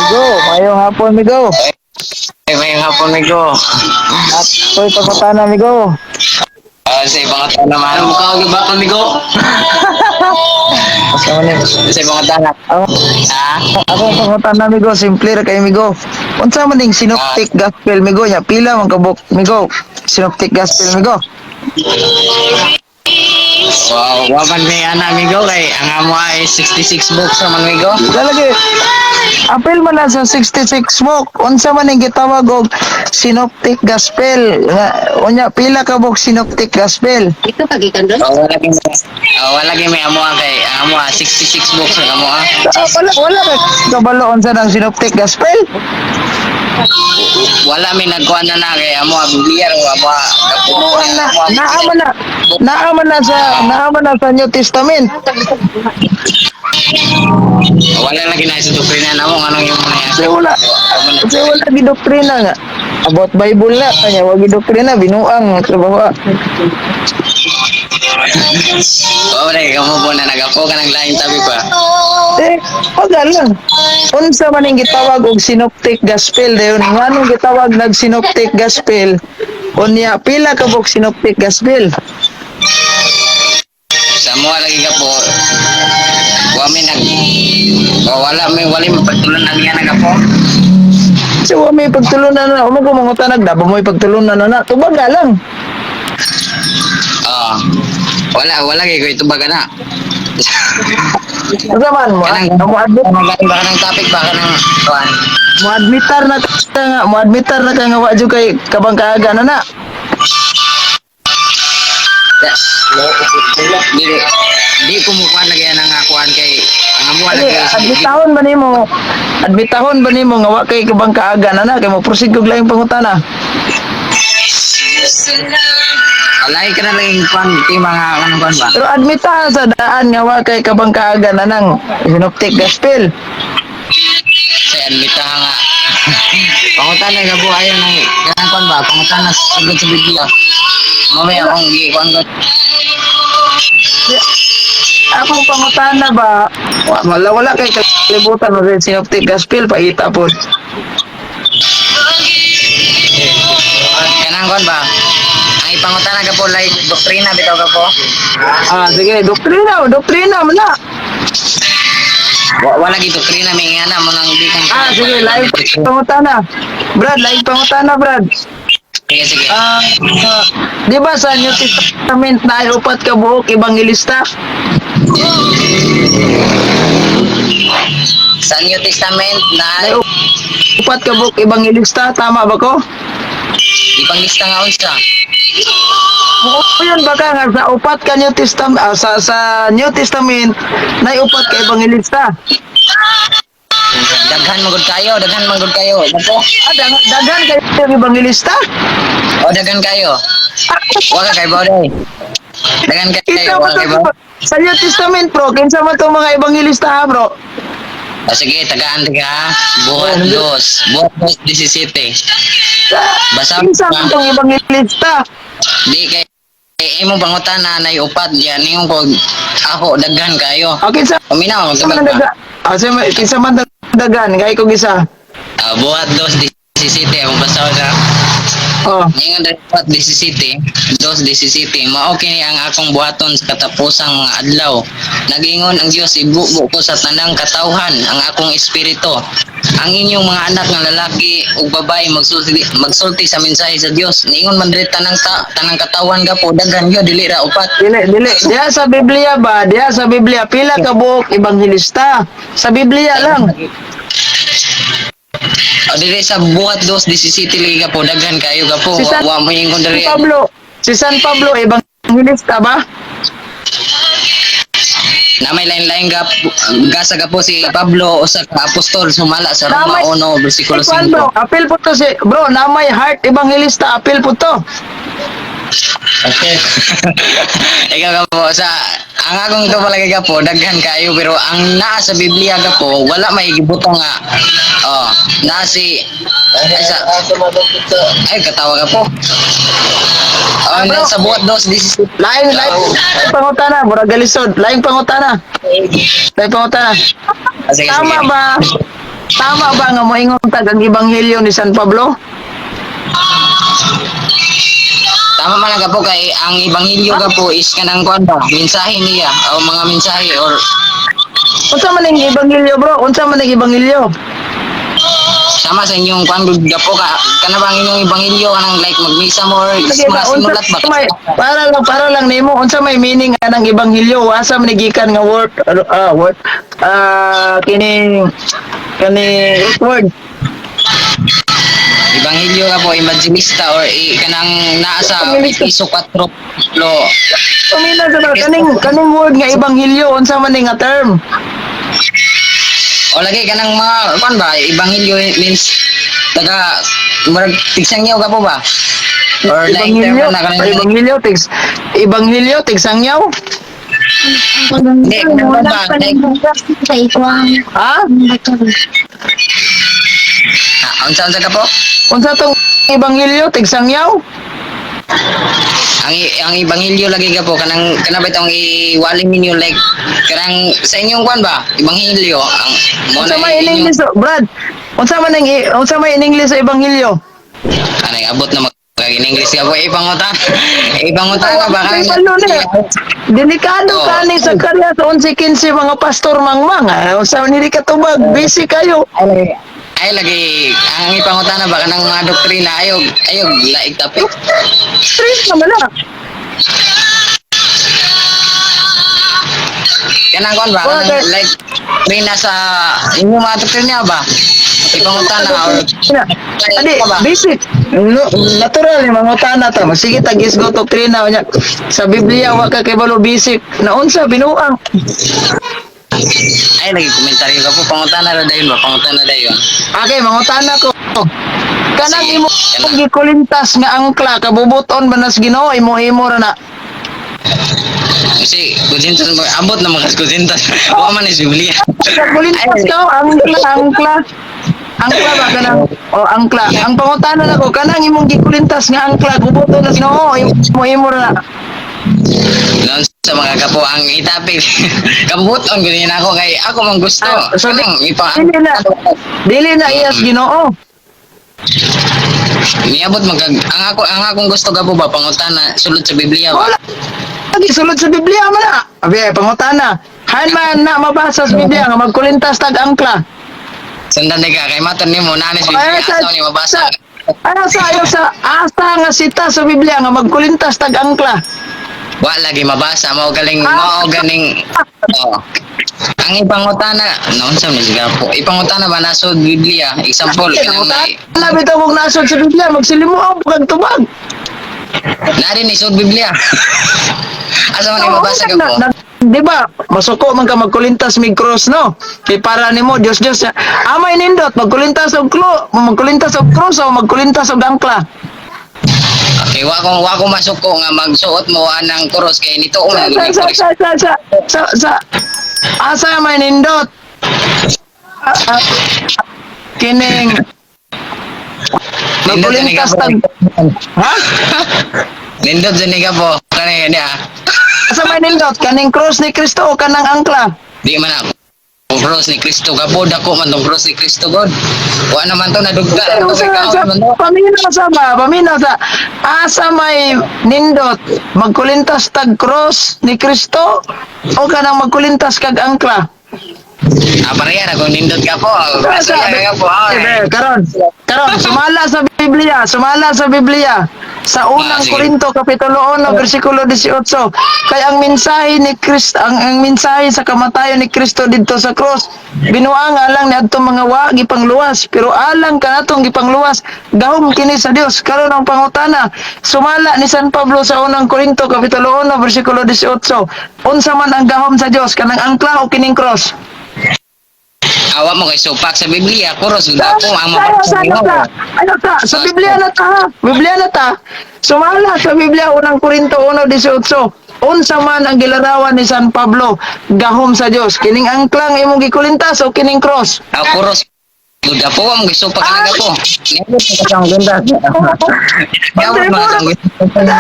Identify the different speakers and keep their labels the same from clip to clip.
Speaker 1: Migo, mayong hapon, Migo.
Speaker 2: Eh, may hapon, Migo.
Speaker 1: At ko'y pangutana, Migo.
Speaker 2: Ah, sa ibang tao naman. Ano mukha ko ba, Migo?
Speaker 1: Asa man ni?
Speaker 2: Sa ibang tao.
Speaker 1: Ako,
Speaker 2: Ha?
Speaker 1: ako pangutana, Migo, simple ra kay, Migo. Unsa man ning Synoptic Gospel, Migo, nya pila man kabuk, Migo? Synoptic Gospel, Migo.
Speaker 2: Wow, wa man may ana, Migo, kay ang amo ay 66 books naman, Migo.
Speaker 1: Lalagi. Apil man na sa 66 book. Unsa man ning gitawag og Synoptic Gospel? Nga unya pila ka book Synoptic Gospel?
Speaker 3: Ito pagikan doon?
Speaker 2: Oh, wala lagi may amo kay ang amo 66 books ang amo.
Speaker 1: Ah, wala wala ka kabalo unsa nang Synoptic Gospel?
Speaker 2: Wala may nagkuan na na kay amo Biblia ro amo.
Speaker 1: Ano na naa man na sa New Testament.
Speaker 2: Wala lagi na sa doktrina namo nganong yung mga
Speaker 1: Kasi wala gidoktrina nga. About Bible na kanya wa gidoktrina, binuang trabaho.
Speaker 2: Oh, wala kamo po na nagapo ka ng laing tabi pa.
Speaker 1: Eh, wag lang. Unsa man ning gitawag og Synoptic Gospel dayon? Nganong gitawag nag Synoptic Gospel? Unya pila ka book Synoptic Gospel?
Speaker 2: Sa amo lagi ka po. Wa may nag oh, wala may wala may pagtulunan niya nagapo.
Speaker 1: Kasi wa may pagtulunan na, umo ko mangutanag na, ba mo'y pagtulunan na na, tubag na lang.
Speaker 2: Ah. Wala wala kay ko ito baga na.
Speaker 1: Unsa man mo?
Speaker 2: Kanang
Speaker 1: Mo admit
Speaker 2: kanang baka ng topic baka ng kuan.
Speaker 1: mo admitar na ka nga, mo admitar na ka nga wa jud kay kabang kaaga na na.
Speaker 2: Di di ko mo kuan lagi ang kuan kay ang amo
Speaker 1: Ali,
Speaker 2: lagi
Speaker 1: admitahon ba nimo? Admitahon ba nimo nga wa kay kabang kaaga na na kay mo proceed kog laing pangutana?
Speaker 2: Alay ka na lang yung kuan ti mga kanang kuan ba.
Speaker 1: Pero admitahan sa daan nga wa kay kabang kaaga na nang Synoptic Gospel.
Speaker 2: Sa admita nga. Pangutana ka po ayo nang kanang kuan ba, pangutana sa sugod sa Biblia. Mamaya akong gi kuan ko.
Speaker 1: Akong pangutana ba, wala wala kay kalibutan mo sa Synoptic Gospel, paita po.
Speaker 2: Kanang kuan ba? Ang ipangutana ka po like doktrina bitaw ka po.
Speaker 1: Ah, sige, doktrina, doktrina man na.
Speaker 2: Wala gi doktrina may ngana mo nang di kang
Speaker 1: Ah, sige, live pangutana. Brad, live pangutana, Brad.
Speaker 2: Sige, sige.
Speaker 1: Ah, ah, di ba sa New Testament na ay upat ka buok ebanghelista?
Speaker 2: Sa New Testament na
Speaker 1: Ay upat ka buok ebanghelista, tama ba ko?
Speaker 2: Ipanglista nga unsa?
Speaker 1: Oo, yun baka nga sa upat ka New Testament, ah, sa New Testament na ay upat ka ebanghelista.
Speaker 2: Daghan man gud kayo, daghan man gud kayo. Dako.
Speaker 1: Ah, daghan kayo ebanghelista?
Speaker 2: O daghan kayo. Wa ka kay Bawday. Daghan kayo,
Speaker 1: Kinsa
Speaker 2: wa
Speaker 1: man
Speaker 2: ka kay
Speaker 1: to,
Speaker 2: Bawday.
Speaker 1: sa New Testament, bro, kinsa man to mga ebanghelista ha, bro?
Speaker 2: O sige, tagaan ka. Buhat dos. Buhat dos 17. Basa
Speaker 1: Kinsa
Speaker 2: pa.
Speaker 1: man tong ebanghelista?
Speaker 2: Di kay kay imong pangutana na upat diyan ningon ko ako daghan kayo.
Speaker 1: Ah, kinsa
Speaker 2: Paminaw
Speaker 1: man
Speaker 2: magtubag
Speaker 1: daga?
Speaker 2: pa.
Speaker 1: Ah, kinsa man dagan kay kog isa.
Speaker 2: Ah, buhat dos 17 ang basa na.
Speaker 1: Oh.
Speaker 2: Ningon diri buhat 17, dos 17, mao kini ang akong buhaton sa katapusang mga adlaw. Nagingon ang Dios, ibubo ko sa tanang katawhan ang akong espiritu. Ang inyong mga anak nga lalaki ug babae magsulti magsulti sa mensahe sa Dios. Niingon man diri tanang tanang katawhan ka po daghan gyud, dili ra upat.
Speaker 1: Dili, dili. Diha sa Biblia ba? Diha sa Biblia pila ka buok ebanghelista? Sa Biblia lang.
Speaker 2: O dili sa buhat dos 17 lagi ka po daghan kayo ka po.
Speaker 1: Si San
Speaker 2: Wa mo ingon diri.
Speaker 1: Pablo, si San Pablo ebanghelista ba?
Speaker 2: Na may lain-lain gap gasa ka po si Pablo usa ka apostol sumala sa Roma
Speaker 1: Namay-
Speaker 2: 1 bersikulo
Speaker 1: Ay, kuwan, bro,
Speaker 2: 5.
Speaker 1: apil po to si bro, na may heart ebanghelista, apil po to.
Speaker 2: Okay. Ikaw ka po sa ang akong kapalagay ka po daghan kayo, pero ang naa sa Biblia ka po wala may gibutang nga oh naa si ay, sa, ay katawa ka po. Oh,
Speaker 1: Ah, bro.
Speaker 2: sa buhat dos this
Speaker 1: Lain lain pangutana, murag galisod. Lain pangutana. Lain pangutana.
Speaker 2: Ah, sige,
Speaker 1: Tama
Speaker 2: sige.
Speaker 1: ba? Tama ba nga moingon tag ang ebanghelyo ni San Pablo?
Speaker 2: Tama man ka po kay ang ebanghelyo ka po is kanang kuan ba, mensahe niya o mga mensahe or
Speaker 1: Unsa man ang ebanghelyo, bro? Unsa man ang ebanghelyo?
Speaker 2: Sama sa inyong kuan ka po ka kana ba ang inyong ebanghelyo kanang like magmisa mo or
Speaker 1: Sige
Speaker 2: mga
Speaker 1: ba, unsa
Speaker 2: sinulat ba?
Speaker 1: may para lang nimo, unsa may meaning anang ebanghelyo? Asa man gikan nga word, word, kining kani root word?
Speaker 2: Ebanghelyo ka po, evangelista or kanang naa sa
Speaker 1: Evangelista.
Speaker 2: Efeso 4 lo.
Speaker 1: Pamina sa ba kaning word nga ebanghelyo, unsa man ni nga term?
Speaker 2: O lagi kanang mga kuan ba, ebanghelyo means taga murag tigsangyaw ka po ba? Or like term
Speaker 1: Ebanghelyo,
Speaker 2: na kanang
Speaker 1: ebanghelyo tigs ebanghelyo tigsangyaw.
Speaker 2: Hindi, kanang
Speaker 3: Wala
Speaker 2: ba,
Speaker 3: pa
Speaker 2: like,
Speaker 3: rin bukas sa ikuang.
Speaker 1: Ha?
Speaker 2: Unsa ka po?
Speaker 1: Unsa tong ebanghelyo tigsangyaw?
Speaker 2: Ang ebanghelyo lagi ka po kanang kana ba itong iwali ninyo like kanang sa inyong kuan ba? Ebanghelyo ang mo
Speaker 1: Unsa
Speaker 2: na
Speaker 1: may in
Speaker 2: inyong
Speaker 1: English, Brad? Unsa may in English sa ebanghelyo?
Speaker 2: Anay abot na mag in English ka po ipangutan. Ipangutan ka ba
Speaker 1: Kay
Speaker 2: kanang
Speaker 1: balo ni. Delikado
Speaker 2: Oo.
Speaker 1: ka ni Zacarias 11:15, mga pastor mangmang. Unsa nili ka tubag, busy kayo.
Speaker 2: Ay lagi ang ipangutana ba kanang mga doktrina ayog ayog laig topic.
Speaker 1: Straight naman na.
Speaker 2: Kanang kuan ba
Speaker 1: Wala,
Speaker 2: kanang like doktrina sa inyong mga doktrina ba? Ipangutana or
Speaker 1: Adi, basic. No, natural ni mangutana ta. Sige tag-isgo doktrina unya. Sa Biblia wa ka kay balo basic. Naunsa binuang?
Speaker 2: Ay lagi komentaryo ka po, pangutana ra dayon ba, pangutana dayon.
Speaker 1: Okay, mangutana ko. Kanang
Speaker 2: Sige,
Speaker 1: imo
Speaker 2: kana.
Speaker 1: gikulintas nga angkla kabubuton ba nas Ginoo, imo-imo ra na?
Speaker 2: Kasi kusintas mo abot na mga kusintas. Wa man is Biblia.
Speaker 1: Kulintas ka, angkla, angkla. Angkla ba kanang o angkla. Ang pangutana nako, kanang imong gikulintas nga angkla bubuton nas Ginoo, imo-imo ra na?
Speaker 2: Noon sa mga kapo ang itapik. Kabuton ko din ako kay ako man gusto.
Speaker 1: Ah, so
Speaker 2: Kanang ipa
Speaker 1: dili na iyas Ginoo.
Speaker 2: Niabot man kag ang akong gusto ka po ba pangutana sulod sa Biblia ba?
Speaker 1: Wala. Lagi sulod sa Biblia man na. Abi, pangutana. Han man na mabasa sa Biblia nga magkulintas tag angkla?
Speaker 2: Sundan ka kay maton nimo naa ni sa
Speaker 1: Ay,
Speaker 2: Biblia asa ni mabasa.
Speaker 1: Sa ayo sa asa nga sita sa Biblia nga magkulintas tag angkla?
Speaker 2: Wa lagi mabasa mao galing
Speaker 1: Ah.
Speaker 2: mao ganing oh. Ang ipangutana noon sa ni siya po. Ipangutana ba nasod Biblia? Example kanang may
Speaker 1: Pangutana bitaw kung nasod sa Biblia magsilimuaw kag tubag.
Speaker 2: naa din isod Biblia. Asa man ni mabasa ka po?
Speaker 1: Di ba? Masuko man ka magkulintas mig cross, no? Kay para nimo Dios Dios. Amay nindot magkulintas og klo, magkulintas og cross o magkulintas og angkla?
Speaker 2: Okay, wa ko masuko nga magsuot mo anang cross kay nito
Speaker 1: Sa
Speaker 2: man
Speaker 1: sa sa sa sa sa sa, sa asa may nindot? Kining magkulintas tag, ha?
Speaker 2: Nindot jud ni ka po. Kani niya.
Speaker 1: Asa may nindot, kaning cross ni Kristo o kanang angkla?
Speaker 2: Di man ako. Cross ni Kristo ka po, dako man tong cross ni Kristo God. Wa naman to nadugta
Speaker 1: Pero
Speaker 2: to kay
Speaker 1: sa,
Speaker 2: kaon man to.
Speaker 1: paminaw sa ba? Paminaw sa asa may nindot, magkulintas tag cross ni Kristo o kanang magkulintas kag angkla?
Speaker 2: Ah, pareha ra kung nindot ka po.
Speaker 1: Sa,
Speaker 2: Pareha ka po.
Speaker 1: eh, karon, karon sumala sa Biblia, sumala sa Biblia. Sa unang
Speaker 2: Ah, sige.
Speaker 1: Korinto kapitulo 1 bersikulo 18, kay ang mensahe ni Kristo, ang mensahe sa kamatayon ni Kristo didto sa cross binuang alang niadto mga wa gipangluwas, pero alang kanatong gipangluwas gahom kini sa Dios. Karon ang pangutana, sumala ni San Pablo sa unang Korinto kapitulo 1 bersikulo 18, unsa man ang gahom sa Dios, kanang angkla o kining cross?
Speaker 2: Awa mo kay supak sa Biblia, cross dako ang
Speaker 1: Sa,
Speaker 2: mabasa
Speaker 1: sa, sa, ano ta? Sa Biblia na ta. Biblia na ta. Sumala sa Biblia, unang Korinto 1:18. Unsa man ang gilarawan ni San Pablo gahom sa Dios? Kining angklang imong gikulintas o kining cross?
Speaker 2: Ang cross Good po, mo gusto pa ka po. Niabot mo ka sa akong ganda. Niabot mo ka sa akong ganda.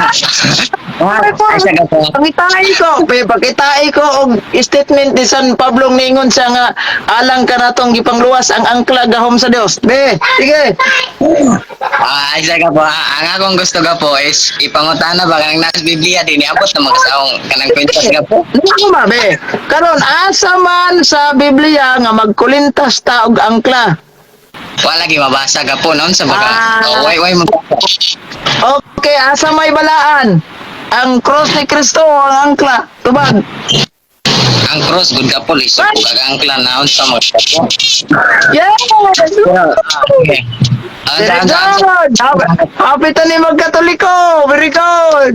Speaker 2: Ay, siya ka po.
Speaker 1: Pangitain ko, pe, pakitain ko og statement ni San Pablo ningon siya nga alang kanatong gipangluwas ang angkla gahom sa Dios. Be, sige.
Speaker 2: Ah, ay, siya ka po. Ang akong gusto ka po is ipangutana ba kanang nasa Biblia din niabot na mga sa akong kanang kwintas ka po.
Speaker 1: Ano ba, be? Karon asa man sa Biblia nga magkulintas ta og angkla?
Speaker 2: Wala lagi mabasa ka po noon sa baka.
Speaker 1: Ah.
Speaker 2: Oh, way way mo.
Speaker 1: Okay, asa may balaan? Ang cross ni Kristo o ang angkla? Tubag.
Speaker 2: Ang cross good ka po lisod po kag angkla naon sa mo.
Speaker 1: Yes!
Speaker 2: Okay. Ah,
Speaker 1: Very
Speaker 2: saan, saan,
Speaker 1: good! Happy ta ni magkatoliko! Very good!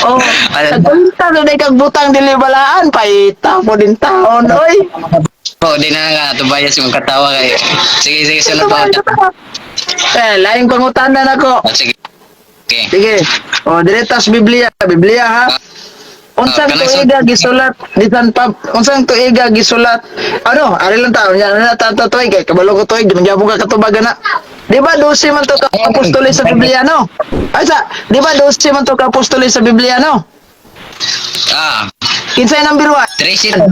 Speaker 1: Oh, nagkulintas na kag butang dili balaan, paita po din taon, oy.
Speaker 2: Po, di na nga Tobias yung katawa kay. Sige, sige, sunod pa.
Speaker 1: Eh, laing pangutana nako.
Speaker 2: Ah, sige. Okay.
Speaker 1: Sige. Oh, direkta sa Biblia, Biblia ha. Unsang
Speaker 2: Ah, kanang
Speaker 1: tuiga gisulat ni San Pab unsang tuiga gisulat, ano, ari lang taon yan na ta tuig kay kabalo ko tuig, di man gyapon ka katubagan na. Di ba 12 man to ka apostoles sa Biblia, no? Ay sa, di ba 12 man to ka apostoles sa Biblia, no?
Speaker 2: Ah,
Speaker 1: Kinsay number 1?
Speaker 2: 13 to.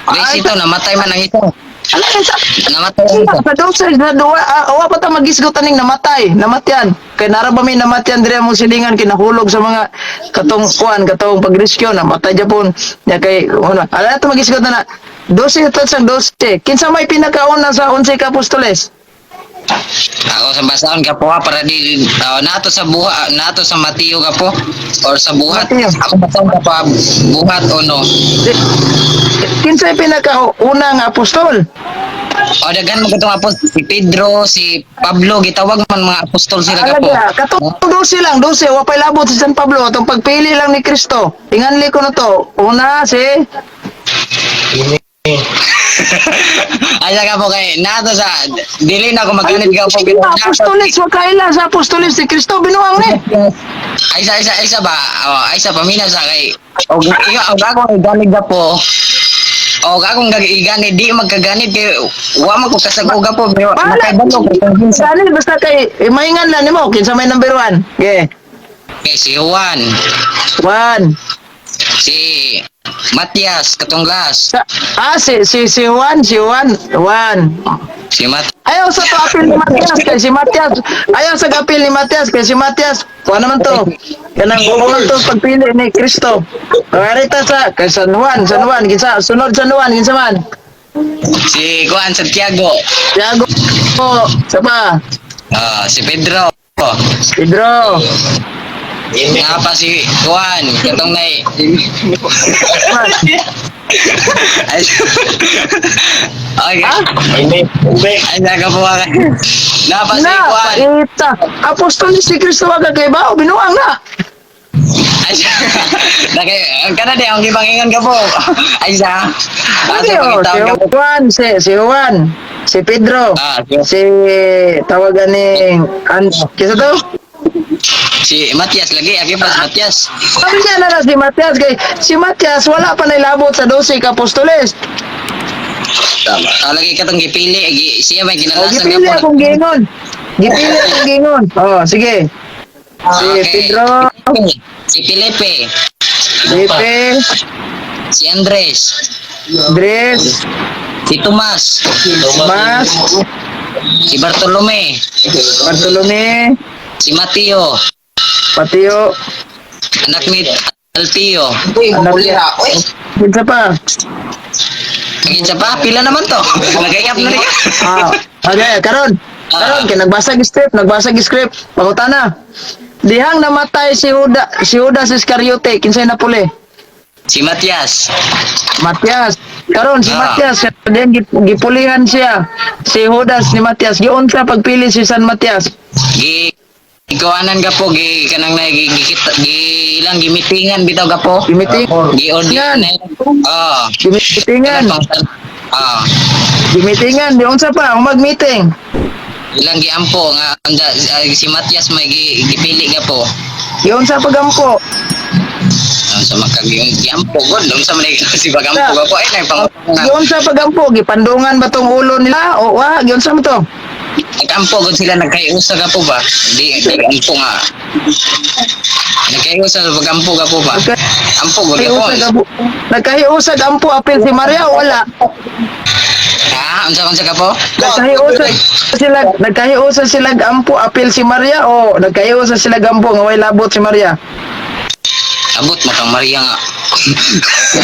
Speaker 2: 13 to, namatay man ang isa.
Speaker 1: Ala sa
Speaker 2: Namatay ang isa.
Speaker 1: sa 12 sa duwa, wa pa ta magisgot aning namatay, namatyan. Kay nara ba may namatyan diri among silingan, kinahulog sa mga katong kuan, katong pagrescue, namatay japon. Nya kay ano, ala ta magisgot na na. 12 to sa 12. Kinsa may pinakauna sa 11 ka apostoles?
Speaker 2: Ako sa basahon ka po ha, para di nato sa buha, nato sa Mateo ka po or sa buhat.
Speaker 1: Mateo.
Speaker 2: Ako basahon ka pa buhat o no.
Speaker 1: Kinsay pinakauna nga apostol?
Speaker 2: O daghan mo katong apostol si Pedro, si Pablo, gitawag man mga apostol sila ka po.
Speaker 1: Alaga, katong 12 lang, 12, wa pa'y labot si San Pablo, atong pagpili lang ni Kristo. Inganli ko na to. Una si
Speaker 2: Ay ka po kay nato sa dili na ako maganit ka po pero nato-
Speaker 1: Apostoles, wa kaila sa apostoles ni Kristo binuang ni.
Speaker 2: Ay sa isa isa ba? Oh, ay sa paminaw sa kay og iyo og ako ganid ka po. Og akong gani di magkaganit kay wa man ko kasag-og po pero
Speaker 1: Bahala.
Speaker 2: nakaibalo ko kung kinsa.
Speaker 1: Dali, basta kay eh, maingan lang nimo kinsa may number 1. Okay.
Speaker 2: Okay, si Juan,
Speaker 1: 1.
Speaker 2: si Matias Katunggas,
Speaker 1: Sa, si Juan, si Juan, Juan.
Speaker 2: si Mat
Speaker 1: Ayaw sa to apil ni Matias kay si Matias. Ayaw sa apil ni Matias kay si Matias. Kuha naman to. Kanang kuha to pagpili ni Kristo. Arita sa kay San Juan, San Juan kinsa sunod San Juan kinsa man?
Speaker 2: Si Juan Santiago,
Speaker 1: Tiago, sa pa,
Speaker 2: si Pedro.
Speaker 1: Pedro.
Speaker 2: Nga pa si Juan, katong nay.
Speaker 1: Juan.
Speaker 2: Ay, okay.
Speaker 1: Ah?
Speaker 2: Ay, nakapuha ka. Napa si
Speaker 1: Na,
Speaker 2: Juan.
Speaker 1: paita. Apostol si Kristo wa kay ba binuang na.
Speaker 2: Ay, naki, ang kana di, ang gibangingan ka po. Ay, sa.
Speaker 1: Ano
Speaker 2: Asa
Speaker 1: si
Speaker 2: pangitawag ka po?
Speaker 1: Juan, si Juan, si Pedro,
Speaker 2: Ah,
Speaker 1: si tawagan ni an kinsa to?
Speaker 2: Si Matias lagi, agi pa si Matias.
Speaker 1: Sabi niya na na si Matias kay si Matias wala pa nailabot sa 12 ka apostoles.
Speaker 2: Tama. Ah, lagi katong gipili, gi, siya may
Speaker 1: O
Speaker 2: ginalasan ka
Speaker 1: gipili
Speaker 2: po.
Speaker 1: akong gingon. Gipili akong gingon. Oh, sige. Si
Speaker 2: Okay.
Speaker 1: Pedro,
Speaker 2: Si Felipe,
Speaker 1: Felipe,
Speaker 2: si Andres,
Speaker 1: Andres,
Speaker 2: si Tomas,
Speaker 1: Mas,
Speaker 2: si Bartolome,
Speaker 1: Bartolome,
Speaker 2: si Mateo,
Speaker 1: Patio,
Speaker 2: anak ni Alpio.
Speaker 1: anak kinsa pa?
Speaker 2: Kinsa pa, pila naman to. Nagayap na rin.
Speaker 1: Ah, okay, karon. Karon kay nagbasa og script, nagbasa og script. Pangutana. Dihang namatay si Judas, si Judas Iscariote, kinsay napuli?
Speaker 2: Si Matias.
Speaker 1: Matias. Karon si
Speaker 2: Ah.
Speaker 1: Matias then gipulihan siya. Si Judas ni Matias giunsa pagpili si San Matias?
Speaker 2: Gi ikuanan ka po gi kanang na gi, gi, gi ilang gimitingan bitaw ka po.
Speaker 1: Gimiting.
Speaker 2: Gi order na. Oh.
Speaker 1: Gimitingan.
Speaker 2: Ah,
Speaker 1: Gimitingan giunsa pa ang mag-meeting.
Speaker 2: Ilang giampo nga si Matias may gi, gipili ka po.
Speaker 1: Giunsa pagampo.
Speaker 2: Sa makagiampo god, unsa man si pagampo ka po ay nang pang
Speaker 1: Giunsa pagampo, gipandungan ba tong ulo nila o wa, giunsa mo to?
Speaker 2: Nag-ampo gud sila, nagkaiusa ka po ba? Di di ampo nga. Nagkaiusa sa pagampo ka po ba? Ampo gud ka po.
Speaker 1: Nagkahiusag ampo. Nagkahiusag ampo apil si Maria o wala?
Speaker 2: Ha, unsa ka po?
Speaker 1: Nagkahiusa sila ampo apil si Maria o nagkahiusa sila ampo nga way labot si Maria?
Speaker 2: Abot mo kang Maria nga.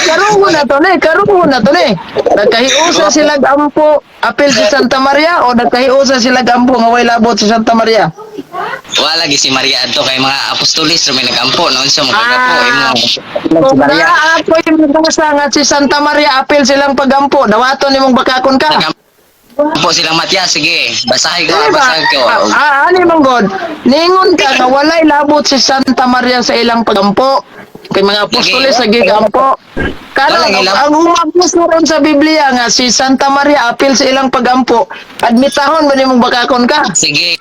Speaker 1: Karon na to ni, karon na to ni. Nagkahiusa sila ampo apil si Santa Maria o nagkahiusa sila ampo nga way labot si Santa Maria?
Speaker 2: Wala lagi si Maria adto kay mga apostolis ra may nagampo no, unsa mo kagapo imo. Si
Speaker 1: Kung
Speaker 2: Maria.
Speaker 1: naa ako'y mabasa nga si Santa Maria apil silang pagampo, dawaton nimong bakakon ka.
Speaker 2: Nagampo silang Matias, sige. Basahin ko,
Speaker 1: Di ba?
Speaker 2: basahin ko.
Speaker 1: Ah, ani man God, ningon ka nga walay labot si Santa Maria sa ilang pagampo. Kay mga apostoles sa gigampo. Karon
Speaker 2: Wala,
Speaker 1: ang humabos na ron sa Biblia nga si Santa Maria apil sa ilang pagampo, admitahon ba nimong bakakon ka?
Speaker 2: Sige.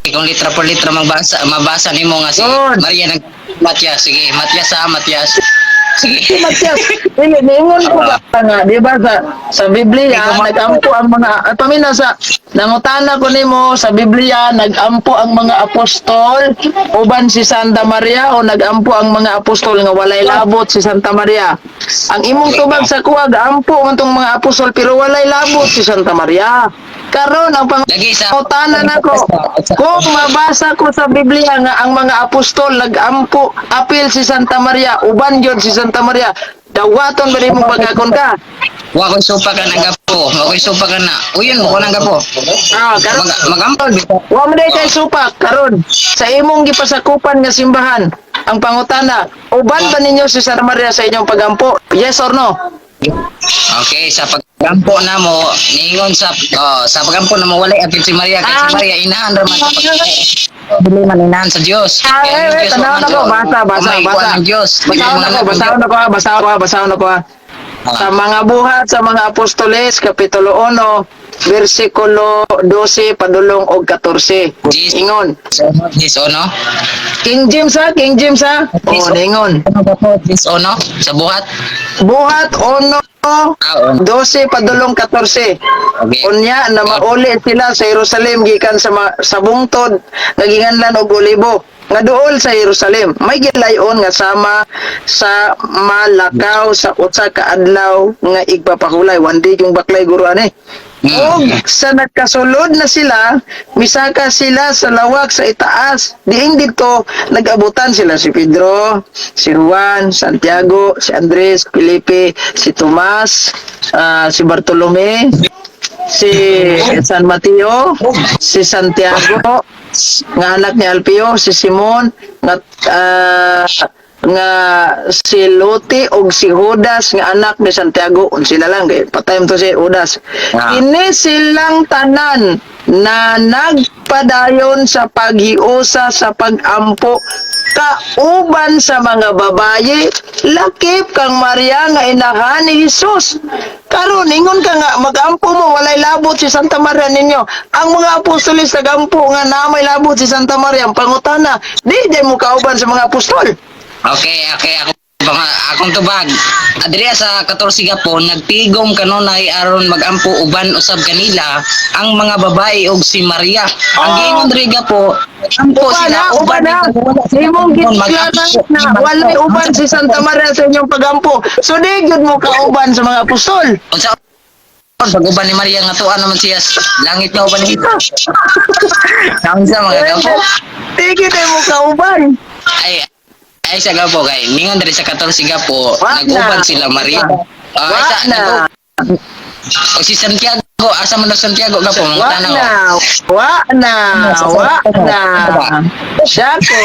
Speaker 2: Kung litra por litra magbasa, mabasa nimo nga si
Speaker 1: Good.
Speaker 2: Maria nag Matias, sige, Matias ha, Matias. Sige.
Speaker 1: Si Matias, dili ningon ko ba nga, di ba sa Biblia nagampo ang mga at paminaw sa nangutana ko nimo sa Biblia, nagampo ang mga apostol uban si Santa Maria o nagampo ang mga apostol nga walay labot si Santa Maria? Ang imong tubag sa kuha, gaampo man tong mga apostol pero walay labot si Santa Maria. Karon ang pang
Speaker 2: Lagi sa
Speaker 1: Pangutana nako, kung mabasa ko sa Biblia nga ang mga apostol nagampo apil si Santa Maria, uban gyud si Santa Maria, dawaton ba nimo pagkakon ka?
Speaker 2: Wa ko'y supa ka na gapo. Wa ko'y supa ka na. Uyon mo ko nang gapo.
Speaker 1: Ah, karon
Speaker 2: Magampo.
Speaker 1: wa man day kay supak karon sa imong gipasakupan nga simbahan. Ang pangutana, uban ba ninyo si Santa Maria sa inyong pagampo? Yes or no?
Speaker 2: Okay, sa pagampo na mo, ningon sa oh, sa pagampo na mo walay apil si Maria kay si Maria inahan ra man sa dili man inahan sa Dios.
Speaker 1: Ah,
Speaker 2: Kay ang
Speaker 1: eh, eh,
Speaker 2: Dios,
Speaker 1: tanaw
Speaker 2: wa man
Speaker 1: na ko,
Speaker 2: Dios.
Speaker 1: basa, basa,
Speaker 2: May
Speaker 1: basa.
Speaker 2: kuwan ang Dios. May
Speaker 1: Basahon
Speaker 2: mga
Speaker 1: ako,
Speaker 2: anak ang
Speaker 1: basahon ako, ha, basahon ako, ha, basahon ako, ha.
Speaker 2: Dios.
Speaker 1: Sa mga buhat sa mga apostoles, Kapitulo 1, versikulo 12 padulong og 14. Ingon.
Speaker 2: Yes o no?
Speaker 1: King James ha, King James ha. Oh, ningon.
Speaker 2: Yes o no? Sa buhat?
Speaker 1: Buhat 1,
Speaker 2: Ah, oo.
Speaker 1: 12 padulong 14.
Speaker 2: Okay.
Speaker 1: Unya na mauli sila sa Jerusalem gikan sa bungtod nga ginganlan og Olibo nga duol sa Jerusalem. May gilayon nga sama sa malakaw sa usa ka adlaw nga igpapahulay. One day yung baklay guro ani. Og sa nagkasulod na sila, misaka sila sa lawak sa itaas. Diin dito nag-abutan sila si Pedro, si Juan, Santiago, si Andres, Felipe, si Tomas, si Bartolome, si San Mateo, si Santiago, nga anak ni Alpeo, si Simon, nga si Lote og si Judas nga anak ni Santiago. Sila lang kay patay to si Judas. Kini silang tanan na nagpadayon sa paghiusa sa pagampo kauban sa mga babaye lakip kang Maria nga inahan ni Jesus. Karon ingon ka nga magampo mo walay labot si Santa Maria ninyo. Ang mga apostoles nagampo nga na may labot si Santa Maria. Ang pangutana, di di mo kauban sa mga apostol.
Speaker 2: Okay, ako akong tubag. Adria sa 14 gapon, nagtigom kanunay aron magampo uban usab kanila ang mga babae og si Maria. Ang giingon diri gapo, ampo
Speaker 1: Uban
Speaker 2: sila
Speaker 1: na, uban na. Imong giklara na walay uban si Santa Maria sa inyong pagampo. So di gyud mo kauban sa mga apostol.
Speaker 2: Unsa pag uban ni Maria nga tuan naman siya sa langit nga uban ni Naunsa mga gapo?
Speaker 1: Di gyud mo kauban.
Speaker 2: Ay ay sa gapo kay ningon diri sa 14 gapo,
Speaker 1: Wa na.
Speaker 2: nag-uban sila Maria. Ah,
Speaker 1: Wa
Speaker 2: sa,
Speaker 1: na.
Speaker 2: O si Santiago, asa man daw Santiago gapo, mga
Speaker 1: Wa
Speaker 2: tanaw.
Speaker 1: na. Wa na. Wa na. Siya ko.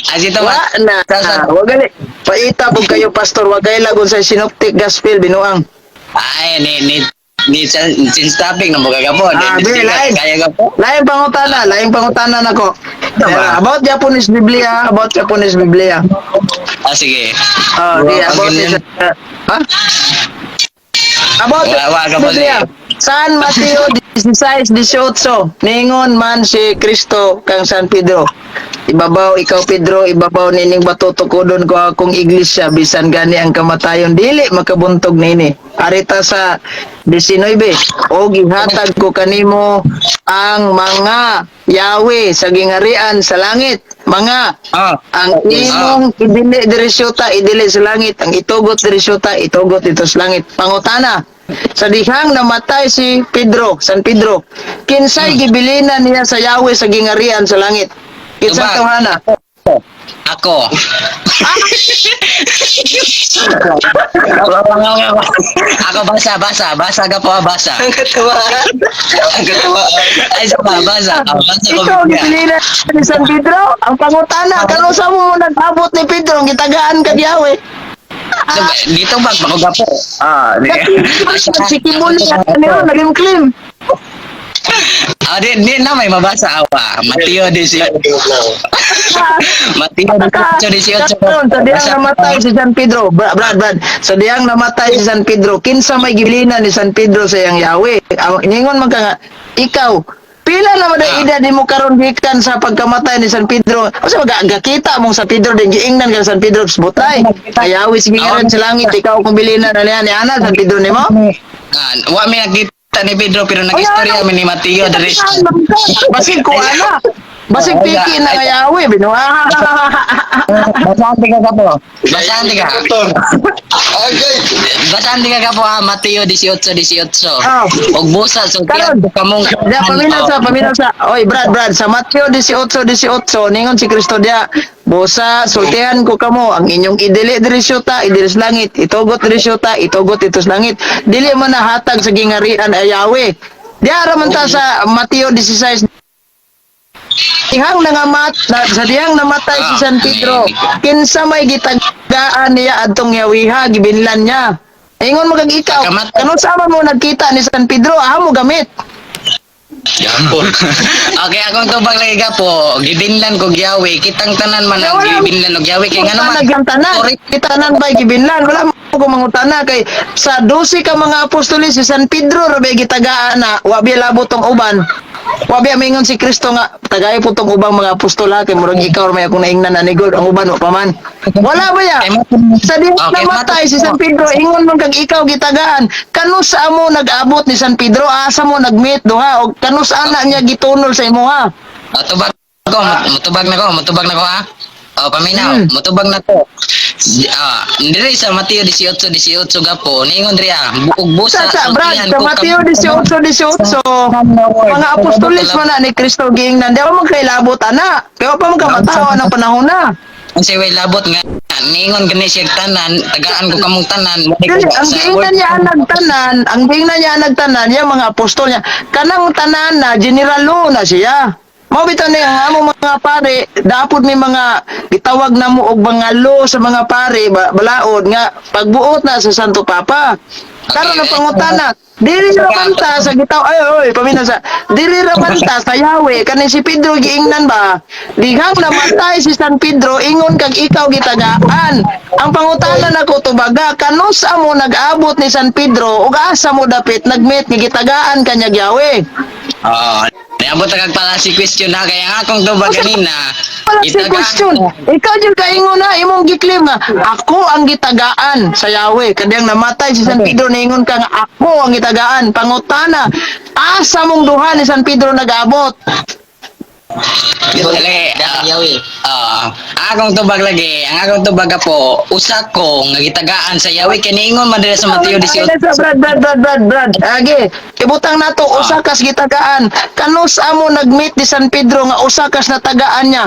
Speaker 2: Ay, si
Speaker 1: Wa
Speaker 2: Tomas.
Speaker 1: na. Wa gali. Paita pug kayo, pastor, wa kay lagon sa synoptic gospel binuang.
Speaker 2: Ay, ni ni ni since topic na mga gapo.
Speaker 1: Ah,
Speaker 2: Ni,
Speaker 1: be, lain.
Speaker 2: kaya gapo.
Speaker 1: Lain pangutana nako.
Speaker 2: Tama.
Speaker 1: About Japanese Biblia, about Japanese Biblia.
Speaker 2: Ah, sige.
Speaker 1: Oh, di
Speaker 2: Wa-
Speaker 1: about
Speaker 2: ganyan.
Speaker 1: this, ha? About
Speaker 2: Wa- wa ka po
Speaker 1: Biblia. San Mateo 16:18, ningon man si Kristo kang San Pedro, "Ibabaw ikaw, Pedro, ibabaw nining bato tukodon ko akong iglesia, bisan gani ang kamatayon dili makabuntog nini." Arita sa 19, "O gihatag ko kanimo ang mga yawi sa gingarian sa langit." Mga ang imong idili diri syuta, idili sa langit. Ang itugot diri syuta, itugot dito sa langit. Pangutana, sa dihang namatay si Pedro, San Pedro, kinsay gibilinan niya sa yawi sa gingarian sa langit? Kinsang
Speaker 2: Tubag.
Speaker 1: Tawhana?
Speaker 2: Ako. Ako, ako, basa, basa, basa ka po, basa.
Speaker 3: Ang katawaan. Ang katawaan.
Speaker 2: Ay, sa ba, basa. Ah, basa ko.
Speaker 1: Ikaw gibilinan ni San Pedro? Ang pangutana, kanus-a mo nag-abot ni Pedro, ang gitagaan kag yawi?
Speaker 2: So, dito ba, bako gapo.
Speaker 3: Ah, di.
Speaker 1: Si Kibuli, ano yun, naging.
Speaker 2: Ah, di na may mabasa awa. Mateo 18. Mateo 18, 18.
Speaker 1: Karon, sa dihang namatay si San Pedro, Brad, Brad, Brad, sa dihang namatay si San Pedro, kinsa may gibilinan ni San Pedro sa iyang yawi? Ang iningon man ka nga, ikaw, pila na man ang edad nimo karon gikan sa pagkamatay ni San Pedro? O sa gakita mong San Pedro din, giingnan ka San Pedro sa butay. Ayawi sige sa langit, ikaw kung bilinan na niya ni ana San Pedro nimo?
Speaker 2: Ah, wa mi nakita ni Pedro pero nag-istorya mi ni Mateo diri.
Speaker 1: Basig ko ana. Basig piki na nga yawi binuha.
Speaker 2: Basahan ka kapo. Basahan ka.
Speaker 3: Doktor. Agay.
Speaker 2: Basahan ka kapo ha, Mateo 18:18.
Speaker 1: Oh.
Speaker 2: Og busa so
Speaker 1: Karon,
Speaker 2: kamong
Speaker 1: Dia paminaw sa, paminaw sa. Oy, Brad, Brad, sa Mateo 18:18, ningon si Kristo dia, "Busa, sultihan ko kamo, ang inyong idili diri syuta, idili sa langit, itugot diri syuta, itugot dito sa langit. Dili man nahatag sa gingarian ay Yahweh." Diya ra man ta sa Mateo 16. Dihang nangamat na, sa dihang namatay si San Pedro, kinsa may gitagaan niya adtong yawiha, gibinlan niya? Ingon mo kag ikaw,
Speaker 2: Pagkamatay.
Speaker 1: kanus-a man mo nagkita ni San Pedro, aha mo gamit?
Speaker 2: Okay, akong tubag lagi ka po. Gibinlan ko giyawi. Kitang tanan man ang
Speaker 1: Wala.
Speaker 2: gibinlan og giyawi kay ngano man.
Speaker 1: Mangutana tanan.
Speaker 2: Sorry.
Speaker 1: Tanan ba gibinlan? Wala mo ko mangutana kay sa 12 ka mga apostoles, si San Pedro ra bay gitagaan na, wa biya labot tong uban. Wa biya mingon si Kristo nga tagay po tong ubang mga apostol ha, kay murag ikaw ra may akong naingnan ani God, ang uban wa pa man. Wala ba ya? Sa di namatay si San Pedro, ingon man kag ikaw gitagaan. Kanus-a mo nag-abot ni San Pedro? Asa mo nag-meet duha og kanus-a na niya gitunol sa imuha?
Speaker 2: O, tubag ko, mutubag na ko, mutubag na ko ha. O, paminaw, mutubag na ko. Ah, diri sa Mateo 18, 18 gapo, ningon diri ah, buog busa
Speaker 1: Sa Brad,
Speaker 2: sultihan
Speaker 1: sa
Speaker 2: ko
Speaker 1: Mateo 18:18, mga apostolis man na ni Kristo giingnan, di ba man kay labot ana? Kaya pa man ka matawa ng panahon na.
Speaker 2: Ang siway labot nga ningon gani siya tanan, tagaan ko kamong tanan. Mo
Speaker 1: Dili, ang giingnan niya ang nagtanan, ang giingnan niya ang nagtanan, niya mga apostol niya. Kanang tanan na general law na siya. Mao bitaw ni ang among mga pare, dapot may mga gitawag na mo og mga law sa mga pare ba, balaod nga pagbuot na sa Santo Papa. Karon ang pangutana, dili ra man ta sa gitaw ay oy paminaw sa dili ra man ta sa Yahweh kaning si Pedro giingnan ba? Dihang namatay si San Pedro, ingon kag ikaw gitagaan. Ang pangutana nako tubaga, kanus-a mo nag-abot ni San Pedro ug asa mo dapit nag-meet nga gitagaan kanya Yahweh?
Speaker 2: Oh, niabot na kag pala si question ha, kaya nga akong tubag kanina.
Speaker 1: Wala si question. Ikaw jud kaingon na imong gi-claim nga ako ang gitagaan sa Yahweh. Kadiyang namatay si San Pedro, niingon ka nga ako ang gitagaan. Pangutana, asa mong duha ni San Pedro nag-abot?
Speaker 2: Dali, ah, akong tubag lagi, ang akong tubag po, usa ko nga gitagaan sa Yahweh kay niingon man diri sa Mateo
Speaker 1: Ay,
Speaker 2: 18.
Speaker 1: nasa Brad, Brad, Brad, Brad, Brad. Age, ibutang nato usa kas gitagaan. Kanus-a mo nag-meet ni San Pedro nga usa kas natagaan niya?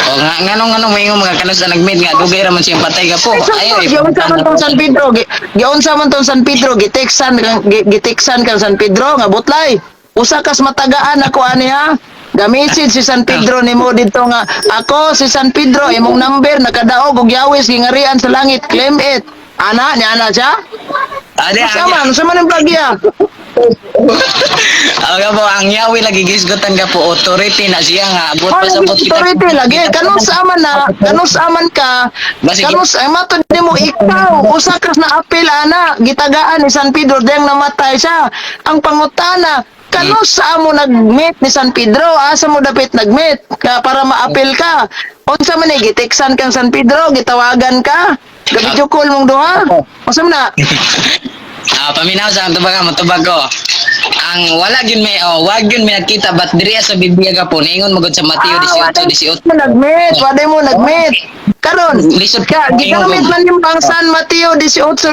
Speaker 2: O nga nganong nganong maingon mga kanus na nag-meet nga dugay ra man siyang patay ka po. Ay,
Speaker 1: Giunsa man tong San Pedro, giunsa man tong San Pedro, giteksan kang San Pedro nga butlay. Usa kas matagaan ako ani ha. Gamisid si San Pedro nimo didto nga ako si San Pedro, imong number nakadaog og yawis gingarian sa langit, claim it. Ana, ni ana siya?
Speaker 2: Ah, di,
Speaker 1: Unsa man, unsa man ang vlog iya?
Speaker 2: Ah, gapo, ang Yahweh lagi gisgutan ka po authority na siya nga abot pa sa
Speaker 1: Ano authority lagi kanus aman na kanus aman ka
Speaker 2: Basig-
Speaker 1: kanus ay matod nimo ikaw usa ka na apil ana gitagaan ni San Pedro dayang namatay siya. Ang pangutana, kanus sa amo nag-meet ni San Pedro? Asa mo dapit nag-meet ka para maapil ka? Unsa man ni giteksan kang San Pedro, gitawagan ka, ga-video call mong duha? Unsa man na?
Speaker 2: Ah, paminaw sa tubag mo tubag ko. Ang wala gyud may oh, wag gyud may nakita but diri sa Biblia ka po niingon magud sa Mateo
Speaker 1: Ah,
Speaker 2: 18 18.
Speaker 1: mo nag-meet, waday mo nag-meet. Karon,
Speaker 2: Lisod
Speaker 1: ka gigamit man yung ang San Mateo 18:18.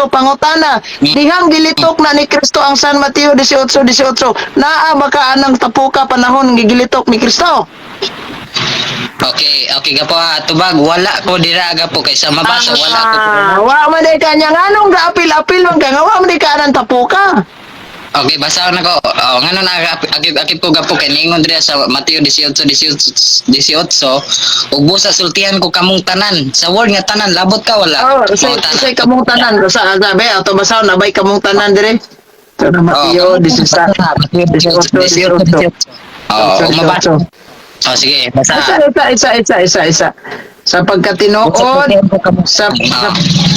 Speaker 1: Pangutana, dihang gilitok na ni Kristo ang San Mateo 18:18, naa ba ka anang tapuka panahon gigilitok ni Kristo?
Speaker 2: Okay, okay ka po ha. Tubag wala ko dira ga po kaysa mabasa wala ko.
Speaker 1: Ah, wa man day kanya nganong gaapil-apil man ka nga wa man day ka anang tapuka?
Speaker 2: Okay, basahon nako. Oh, ngano na akip akip ko gapo kay niingon dira sa Mateo 18 18 18 ug busa sultihan ko kamong tanan. Sa word nga tanan labot ka wala?
Speaker 1: Oh,
Speaker 2: Mao tanan.
Speaker 1: say kamong tanan sa sabi ato basahon nabay kamong tanan dire. So, na Mateo
Speaker 2: Oh,
Speaker 1: 16 18 18.
Speaker 2: Oh, mabasa. Oh, sige, basa.
Speaker 1: Isa, isa, isa, isa, isa, isa. Sa pagkatinuod, sa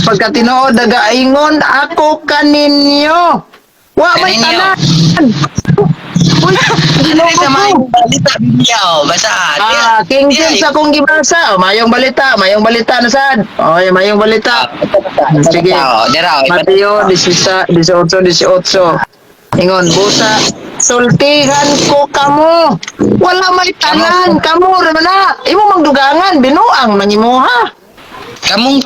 Speaker 1: pagkatinuod, nagaingon ako kaninyo. Wa may
Speaker 2: Kaninyo.
Speaker 1: tanan. Uy, Ginoo
Speaker 2: Sa
Speaker 1: ko.
Speaker 2: maayong balita Biblia, oh, basa.
Speaker 1: Ah, King James akong gibasa. Oh, mayong balita na sad. Oy, mayong balita. Sige.
Speaker 2: Oh, dira, oh.
Speaker 1: Mateo 16, 18, 18. Ingon, busa, sultihan ko kamo. Wala may tanan, kamo ra na. Imo mangdugangan, binuang nang imuha.
Speaker 2: Kamong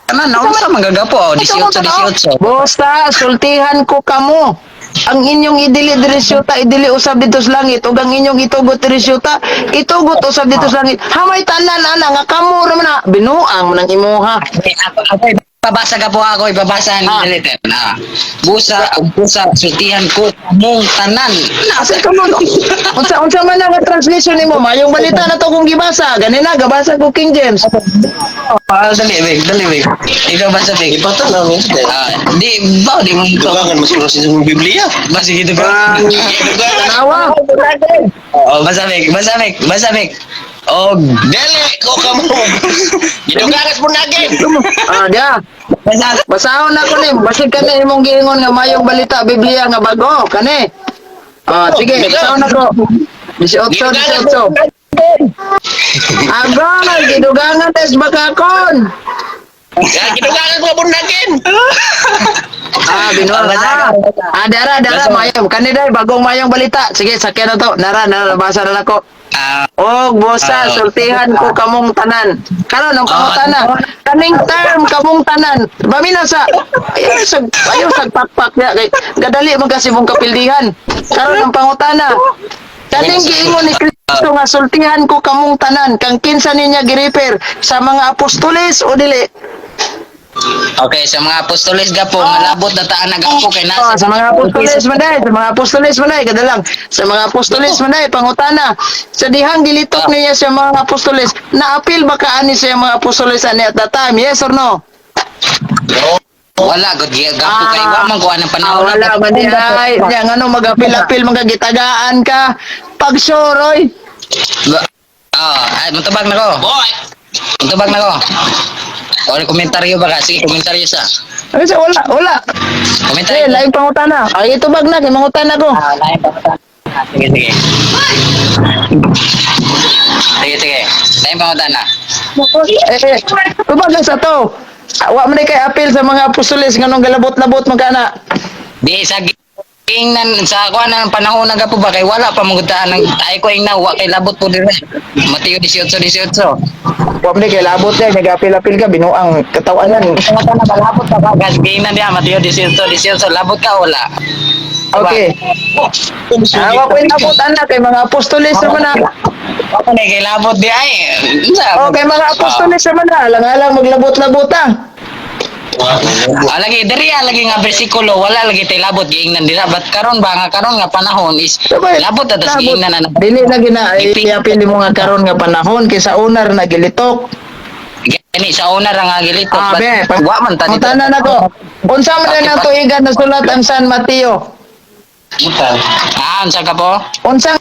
Speaker 2: tanan, naunsa man gagapo, oh, 18 18.
Speaker 1: Busa, sultihan ko kamo. Ang inyong idili diri syuta, idili usab dito sa langit, ug ang inyong itugot diri syuta, itugot usab dito sa langit. Hamay tanan ana nga kamo ra man na, binuang man ang imuha.
Speaker 2: Eh, ako, ipabasa ka po ako, ipabasa ni
Speaker 1: Ah.
Speaker 2: Dilitin. Ah. Busa, busa, sultihan ko kamong tanan.
Speaker 1: Asa ka mo? Unsa man ang translation nimo? Mayong balita na to kung gibasa. Gani na gabasa ko King James.
Speaker 2: Ah, dali, Big, dali, Big. Ikaw basa, Big.
Speaker 3: Ipatan namin.
Speaker 2: Ah, di, ba, di mo ito.
Speaker 3: Dugangan mas kuno sa Biblia.
Speaker 2: Basa gitu ba?
Speaker 1: Tanawa.
Speaker 2: Oh, basa, Big, basa, Big, basa, Big. Og,
Speaker 3: Dili ko kamo. Gidugangan mo nagin.
Speaker 1: Ah, dia.
Speaker 2: basa.
Speaker 1: Basahon na ko ni. Basig kani imong giingon nga mayong balita Biblia nga bago kani. Ah, sige, basahon na ko. 18 18. Agay, gidugangan des bakakon.
Speaker 3: Ya gidugangan ko bunagin.
Speaker 1: Ah, binuang.
Speaker 2: Basa.
Speaker 1: Ah, ah, dara, dara, mayong. Kani day, bagong mayong balita. Sige, sakyan na to. Nara, nara, basa na nako.
Speaker 2: Ah,
Speaker 1: Og bosa,
Speaker 2: Ah.
Speaker 1: sultihan ko kamong tanan. Karon ang pangutana, kaning term kamong tanan. Bamina sa ayaw sa pakpak niya kay gadali man kasi mong kapildihan. Karon ang pangutana, kaning giingon ni Kristo nga sultihan ko kamong tanan, kang kinsa ninya girefer sa mga apostoles o dili?
Speaker 2: Okay, sa mga apostoles gapo, malabot na taan na gapo kay
Speaker 1: Oh,
Speaker 2: nasa
Speaker 1: sa mga apostoles man day, sa mga apostoles man day, kadalang. Sa mga apostoles man day, pangutana. Sa dihang gilitok niya sa mga apostoles, naapil ba ka ani sa mga apostoles ani at that time? Yes or no?
Speaker 2: Wala gud gapo kay wa man kuha ng
Speaker 1: Ah,
Speaker 2: panahon.
Speaker 1: wala man di ay. Nya ngano magapil-apil magagitagaan ka. Pagsoroy.
Speaker 2: Ah, ay mutubag na ko.
Speaker 3: Boy.
Speaker 2: Mutubag na ko. O komentaryo ba ka? Sige, komentaryo sa.
Speaker 1: Ay, sa wala, wala.
Speaker 2: Komentaryo.
Speaker 1: Eh, laing pangutana. Ay, itubag na kay mangutana ko.
Speaker 2: Ah, lain pangutana. Sige, sige. Sige, sige. Lain pangutana.
Speaker 1: Eh, eh, tubag na sa to. Ah, wa man di kay apil sa mga apostoles nganong galabot-labot man kana.
Speaker 2: Di sa ingnan sa kuha ng panahon na gapo ba kay wala pa mangutaan ng ay ko ingna wa kay labot po dire. Mateo 18 18.
Speaker 1: Wa man di kay labot ya, nagapil-apil ka binuang katawanan.
Speaker 2: Pangutana ba labot ka ba? Gas giingnan diha Mateo 18 18 labot ka wala.
Speaker 1: Okay. Ah, wa ko'y labot anak kay mga apostoles naman na.
Speaker 2: Ako na kay labot di ay. Unsa?
Speaker 1: Oh, kay mga apostoles naman na, alang-alang maglabot-labot ah.
Speaker 2: Ah, lagi diri ah, lagi nga bersikulo wala lagi tay labot giingnan dira but karon ba nga karon nga panahon is
Speaker 1: Sabay,
Speaker 2: labot na tas
Speaker 1: labot.
Speaker 2: giingnan na
Speaker 1: Dili na gina iapil mo nga karon nga panahon kaysa unar na gilitok.
Speaker 2: Kani sa una ra nga gilitok.
Speaker 1: Ah,
Speaker 2: But
Speaker 1: be,
Speaker 2: wa man ta dito.
Speaker 1: Pangutana nako. Unsa man na ang tuigan na sulat ang San Mateo?
Speaker 2: Ah, unsa ka po?
Speaker 1: Unsang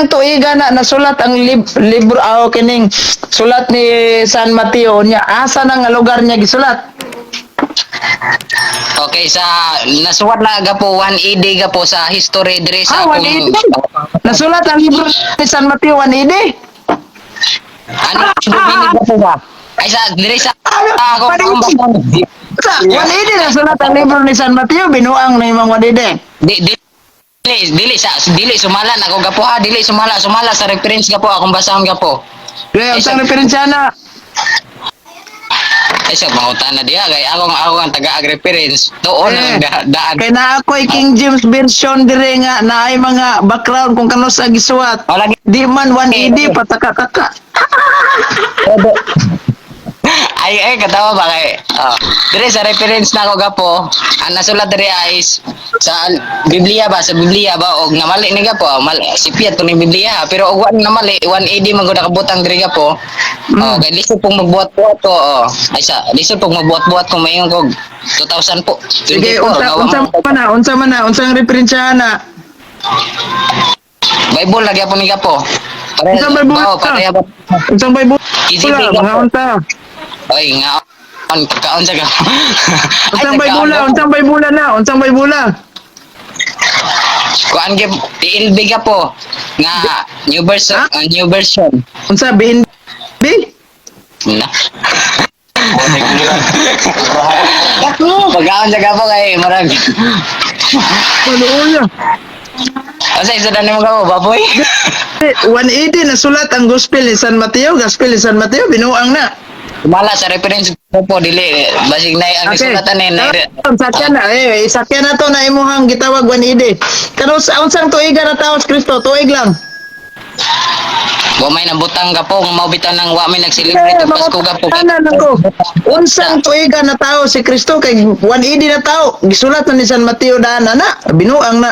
Speaker 1: tuiga na nasulat ang libro aw kining sulat ni San Mateo niya, asa na nga lugar niya gisulat?
Speaker 2: Okay, sa nasuwat na ga po 1 AD ga po sa history diri sa
Speaker 1: Ah,
Speaker 2: akong
Speaker 1: 1 AD. Nasulat ang libro ni San Mateo 1 AD.
Speaker 2: Ano Dominic ga po ba? Ay, sa diri sa
Speaker 1: Ano?
Speaker 2: ako
Speaker 1: Ano? Sa 1 AD nasulat ang libro ni San Mateo, binuang na imong 1 AD.
Speaker 2: Di dili dili sa dili sumala na ako gapo ha, dili sumala, sumala sa reference gapo akong basahon gapo.
Speaker 1: Kaya unsang referensya na?
Speaker 2: Ay, sa pangutana diha kay akong ako ang taga reference tuon
Speaker 1: Eh,
Speaker 2: ang daan.
Speaker 1: Kay naa ako'y King James version dire nga naay mga background kung kano sa gisuwat.
Speaker 2: Wala.
Speaker 1: Di man 1 AD pataka-taka.
Speaker 2: Ay, ay, katawa ba kay, oh. Dire sa reference na ako gapo, ang nasulat dire ay is sa Biblia ba, sa Biblia ba, og namali ni gapo, mali sipyat to ni Biblia, pero og wa namali 1 AD man gud nakabutang dire gapo. Oh, kay lisod pong magbuhat-buhat to, oh. Ay, sa lisod pong magbuhat-buhat kung mayon kog 2000 po.
Speaker 1: Sige,
Speaker 2: 24,
Speaker 1: unsa
Speaker 2: gawa
Speaker 1: unsa
Speaker 2: mo.
Speaker 1: man na, unsa man na, unsang referensya na?
Speaker 2: Bible lagi po ni gapo.
Speaker 1: Unsang Bible?
Speaker 2: Oh, pareha ba?
Speaker 1: Unsang Bible?
Speaker 2: Easy
Speaker 1: Wala,
Speaker 2: pick
Speaker 1: mga
Speaker 2: up.
Speaker 1: unta.
Speaker 2: Oy, nga on kaon sa ka. Ay,
Speaker 1: Unsang
Speaker 2: sa
Speaker 1: Bible,
Speaker 2: kaon.
Speaker 1: unsang Bible na, unsang Bible?
Speaker 2: Kuan gyud TLB ka po nga new version,
Speaker 1: Ha?
Speaker 2: new version.
Speaker 1: Unsa BNB?
Speaker 2: Na. Pagkaon sa ka po kay murag.
Speaker 1: Ano niya?
Speaker 2: Asa isa na nimo ka po, baboy?
Speaker 1: 180 na sulat ang gospel ni San Mateo, gospel ni San Mateo binuang na.
Speaker 2: Mala sa reference ko po dili basig nay ang gisulatan ni nay.
Speaker 1: Sakyan na eh, sakyan na to na imuhang gitawag 180. Kano sa unsang tuiga na taos Kristo? Tuig lang.
Speaker 2: Wa may nabutang ka po kung mao bitaw nang wa may nag-celebrate og Pasko ka po.
Speaker 1: Tanan ako. Unsang tuiga na tao si Kristo kay 180 na tao. Gisulat na ni San Mateo daan na na, binuang na.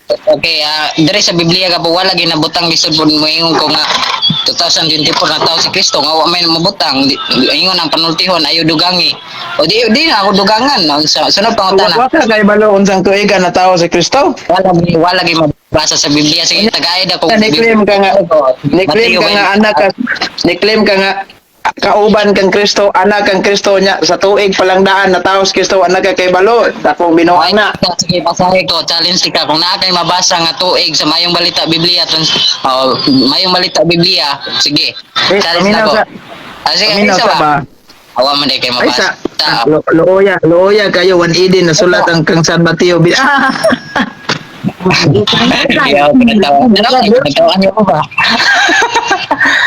Speaker 2: Okay, diri sa Biblia ka po wala ginabutang lisod po moingon ko nga 2024 na tao si Kristo nga wa may mabutang. Ingon ang panultihon ayo dugangi. O di di na ako dugangan no? Sa sunod pangutana.
Speaker 1: Wa ka kay balo unsang tuiga na tao si Kristo?
Speaker 2: Wala gi mabasa sa Biblia, sige tagaid ako.
Speaker 1: Ni-claim ka nga, ni-claim ka nga anak ka, ni-claim ka nga kauban kang Kristo, anak kang Kristo niya sa tuig palang daan na tao si Kristo, anak ka kay balo, dakong binuang na.
Speaker 2: Sige, basahin ko. Challenge ka. Kung naa kay mabasa nga tuig sa Mayong Balita Biblia, oh, Mayong Balita Biblia, sige.
Speaker 1: Eh,
Speaker 2: Challenge na
Speaker 1: paminaw
Speaker 2: ko.
Speaker 1: sa
Speaker 2: Ah, sige,
Speaker 1: paminaw
Speaker 2: isa
Speaker 1: sa
Speaker 2: ba?
Speaker 1: ba?
Speaker 2: Awa man day kay
Speaker 1: Ay sa
Speaker 2: mabasa.
Speaker 1: looya, looya kayo 180 na sulat ang kang San Mateo. Ah!
Speaker 2: Ayaw, pinatawa. Ano, pinatawaan niyo po ba?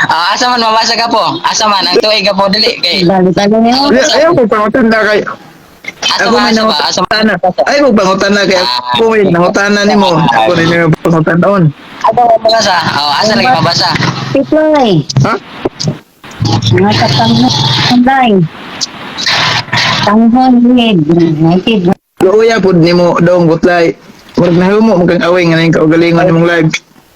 Speaker 2: Ah, asa man mabasa ka po? Asa man ang tuig ka po dili kay
Speaker 1: Ayaw ko pangutana kay
Speaker 2: Asa
Speaker 1: ako
Speaker 2: ba
Speaker 1: may
Speaker 2: asa ba asa man?
Speaker 1: nangutana. Ay ko pangutana kay ako may nangutana nimo. Ako rin yung pangutanaon.
Speaker 2: Asa man mabasa? Oh, asa lagi mabasa?
Speaker 4: Piploy,
Speaker 1: Ha?
Speaker 4: mga kapanghon. Tanghon with 90.
Speaker 1: Luoya pud nimo dong butlay. Murag nahimo mo kang away nga ning kaugalingon nimong live.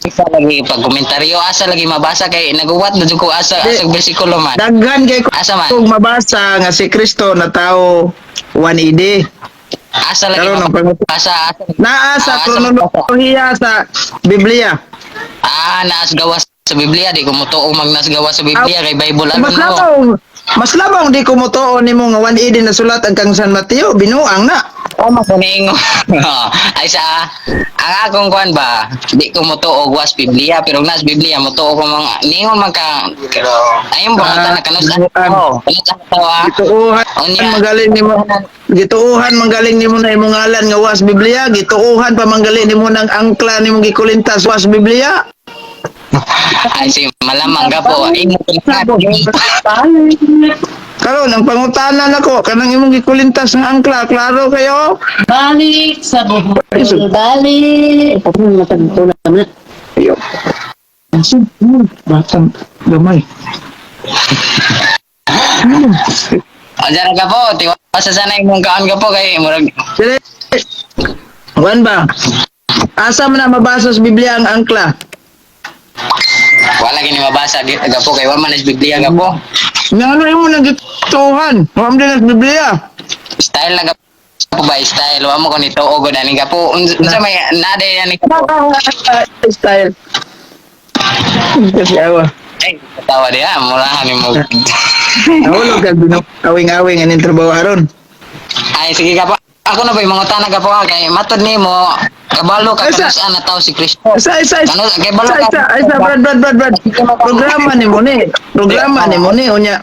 Speaker 2: Asa lagi pag komentaryo, asa lagi mabasa kay naguwat na jud ko asa
Speaker 1: Di.
Speaker 2: asa bersikulo man.
Speaker 1: Daghan kay
Speaker 2: Asa man?
Speaker 1: kung mabasa nga si Kristo na tao 1 AD.
Speaker 2: Asa lagi
Speaker 1: Karon ang
Speaker 2: mabasa? Asa
Speaker 1: Naa sa
Speaker 2: Ah, asa
Speaker 1: kronolohiya sa Biblia.
Speaker 2: Ah, naas gawas sa Biblia, di ko motuo magnas gawas sa Biblia kay Bible
Speaker 1: Mas
Speaker 2: alone no.
Speaker 1: labaw, mas labaw di ko motuo nimo nga 1 AD na sulat ang kang San Mateo, binuang na.
Speaker 2: O makuningo. Ay sa ang akong kuan ba, di ko motuo was Biblia pero nas Biblia motuo ko mga ningon man ka ayun ba
Speaker 1: Ah,
Speaker 2: na kanus
Speaker 1: binuang.
Speaker 2: oh, kanus to ah.
Speaker 1: Gituohan
Speaker 2: Unya.
Speaker 1: magaling nimo. Gituohan manggaling nimo na imong ngalan nga was Biblia, gituohan pa manggaling nimo nang angkla nimong gikulintas was Biblia.
Speaker 2: Ay si malamang ka po. Ingon ka.
Speaker 1: Karon ang pangutana nako kanang imong gikulintas nga angkla, klaro kayo?
Speaker 4: Balik sa buhol, balik.
Speaker 1: Ayo. Batang gamay.
Speaker 2: O dyan ka po, tiwasa sana imong kaon ka po kay murag
Speaker 1: Dili. Wan ba? Asa man na mabasa sa Biblia ang angkla?
Speaker 2: Wala gini mabasa ka po kay wa man is Biblia ka po.
Speaker 1: Nga ano imo nang gituhan? Wa man din sa Biblia.
Speaker 2: Style lang ka ba, style wa mo ko nito og ani ka po unsa may nade ani ka po.
Speaker 1: Style. Kasi awa.
Speaker 2: Ay, tawa diha murahan nimo.
Speaker 1: Nahulog kag awing-awing aning trabaho aron.
Speaker 2: Ay, sige ka po. Ako na ba yung mga tanag ka po ha? Kay matod nimo kabalo ka
Speaker 1: Ay,
Speaker 2: kanus na tao si Kristo.
Speaker 1: Isa, isa, isa,
Speaker 2: Kanu kay balo
Speaker 1: isa,
Speaker 2: ka.
Speaker 1: isa, isa, Brad, Brad, Brad, Brad. Programa ni mo ni. Programa ni mo ni. Unya.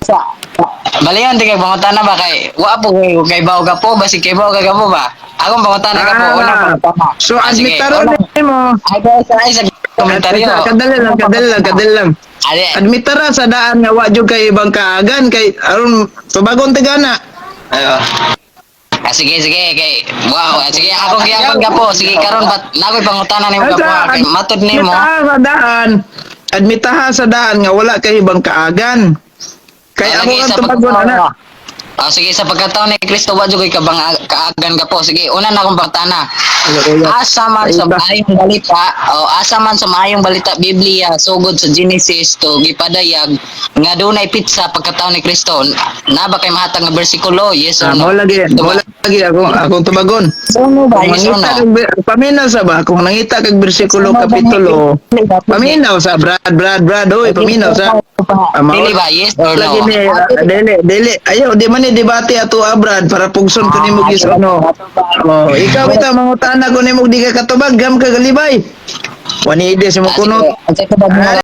Speaker 2: Baliyon di kay pangutana ba kay wa po kay kay bawo ka po basig kay bawo ka ka po ba? Akong pangutana ka po una pangutana.
Speaker 1: So,
Speaker 2: Ah, sige,
Speaker 1: admit taron
Speaker 2: una.
Speaker 1: ni mo.
Speaker 2: Ay, guys, ay sa komentaryo.
Speaker 1: Isa, kadali lang, kadali lang, kadali lang.
Speaker 2: Ali,
Speaker 1: Admitara sa daan nga wa jud kay ibang kaagan kay aron tubagon tigana.
Speaker 3: Ayo.
Speaker 2: Ah, sige, sige, kay wow, ah, sige, ako gihapon ka po. Sige, karon bat nakoy pangutana nimo ka po ha? Kay matod nimo.
Speaker 1: Admitaha sa daan. Admitaha sa daan nga wala kay ibang kaagan. Kay
Speaker 2: Ah,
Speaker 1: ako
Speaker 2: lagi
Speaker 1: ang
Speaker 2: sa
Speaker 1: tubagon
Speaker 2: pagkatao.
Speaker 1: ana.
Speaker 2: Ah, sige, sa pagkatao ni Kristo wa jud koy kabang kaagan ka po. Sige, una na akong pangutana. Asa man sa
Speaker 1: Iba.
Speaker 2: maayong balita, o asa man sa maayong balita Biblia sugod sa Genesis to gipadayag nga dunay pitsa pagkatao ni Kristo. Na ba kay mahatag nga bersikulo? Yes or
Speaker 1: Ah,
Speaker 2: no?
Speaker 1: mo lagi, mo lagi ako akong tubagon.
Speaker 2: Ano ba?
Speaker 1: Kung
Speaker 2: Yes or
Speaker 1: nangita
Speaker 2: no?
Speaker 1: kag paminaw sa ba kung nangita kag bersikulo kapitulo, paminaw sa, Brad, Brad, Brad, oy, paminaw sa. Ah,
Speaker 2: Dili ba? Yes or
Speaker 1: lagi
Speaker 2: no?
Speaker 1: ni ah, dili dili ayo di man ni debate ato ah, Brad, para pugson ko nimo gis ano. Oh, ikaw bitaw mangutana ko nimo di ka katubag gam ka galibay. Wani ide sa mo
Speaker 2: Ah, sige.
Speaker 1: kunot.
Speaker 2: Ang sa tubag mo.
Speaker 1: Ah,